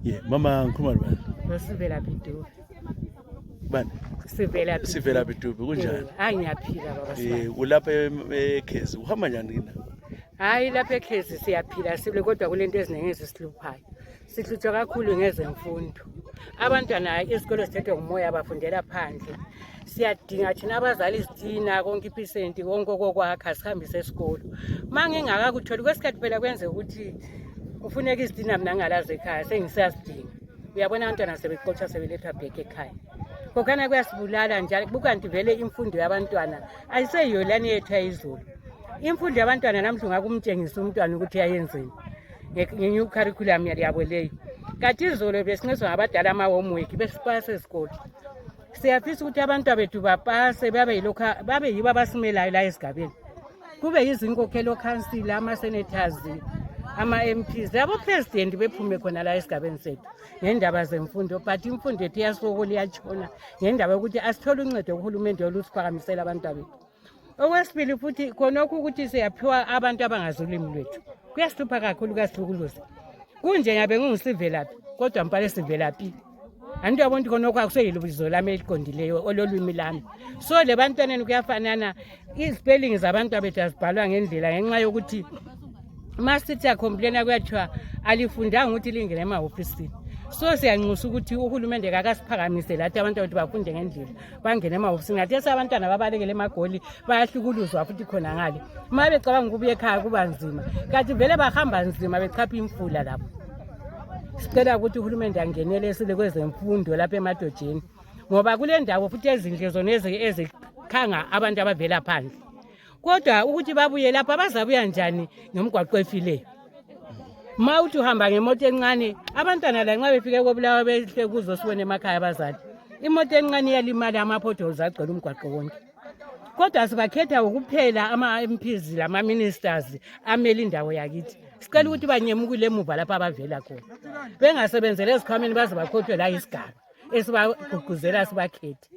Yeah, mama ngikhuluma nobani? Sivela Pidubi. Bani? Sivela Pidubi kunjani? Hayi ngiyaphila baba Sibani. Ulapha eKhezi uhamba njani kina? Hayi lapha eKhezi siyaphila sibile kodwa kulento eziningi ezisiluphayo. Sihlutshwa kakhulu ngezemfundo. Abantwana isikole sithethwe ngumoya abafundela phandle. Siyadinga thina abazali isidina konke iphesenti konke okokwakha sihambise esikolo. Mangingakakutholi kwesikhathi phela kwenze ukuthi ufuneka isidina mina ngalazi ekhaya sengisasidinga. Uyabona abantwana sebexoxa sebelethwa back ekhaya. Kokana kuyasibulala njalo bukanti vele imfundo yabantwana ayiseyiyo lana yethu ayizulu. Imfundo yabantwana namhla ungakumtshengisa umntwana ukuthi yayenzeni nge-new curriculum yabo leyo. Kanti izolo besincedwa ngabadala ama-homework besipase esikole. Siyafisa ukuthi abantwana bethu bapase babe yibo abasimelayo la esigabeni. Kube yizinkokhelo council, ama-senators, ama-MPs, abo-president bephume khona la esigabeni sethu ngendaba zemfundo, but imfundo yethu iyasokola iyatshona ngendaba yokuthi asithole uncedo kuhulumende olusiphakamisela abantwana bethu. Okwesibili futhi khonokho ukuthi siyaphiwa abantu abangazulimi lwethu kuyasilupha kakhulu kuyasihlukuluza. Kunje ngabe ngingusivelaphi kodwa mpale sivelaphi. Anti yabona khonokho akuseyilubizo lami eliqondileyo ololwimi lami. So le bantwaneni kuyafanana ispelling zabantu bethu azibhalwa ngendlela ngenxa yokuthi masithi acomplaina kuyathiwa alifundanga ukuthi lingene emahofisini. So siyanxusa ukuthi uhulumende akasiphakamise lathi abantu bethu bafunde ngendlela bangene emahofisini. Ngathi abantwana babalekele emagoli bayahlukuluzwa futhi khona ngale. Uma becabanga ukubuya ekhaya kuba nzima. Kanti vele bahamba nzima bechapha imfula lapho. Sicela ukuthi uhulumende angenele sile kwezemfundo lapha emadojeni. Ngoba kule ndawo futhi ezinhle zona ezikhanga abantu abavela phandle. Kodwa ukuthi babuye lapha bazabuya njani nomgwaqo efileyo. Ma uthi uhamba ngemoto encane abantwana la nxa befike koBulawayo behle kuzo sibone emakhaya abazali. Imoto encane iyalimala ama-potholes agcwele umgwaqo wonke. Kodwa sibakhetha ukuphela ama-MPs lama-ministers amele indawo yakithi. Sicela ukuthi banyemukule emuva lapha abavela khona. Bengasebenzele ezikhwameni baze bakhothwe la isigaba esibagqugquzela sibakhethe.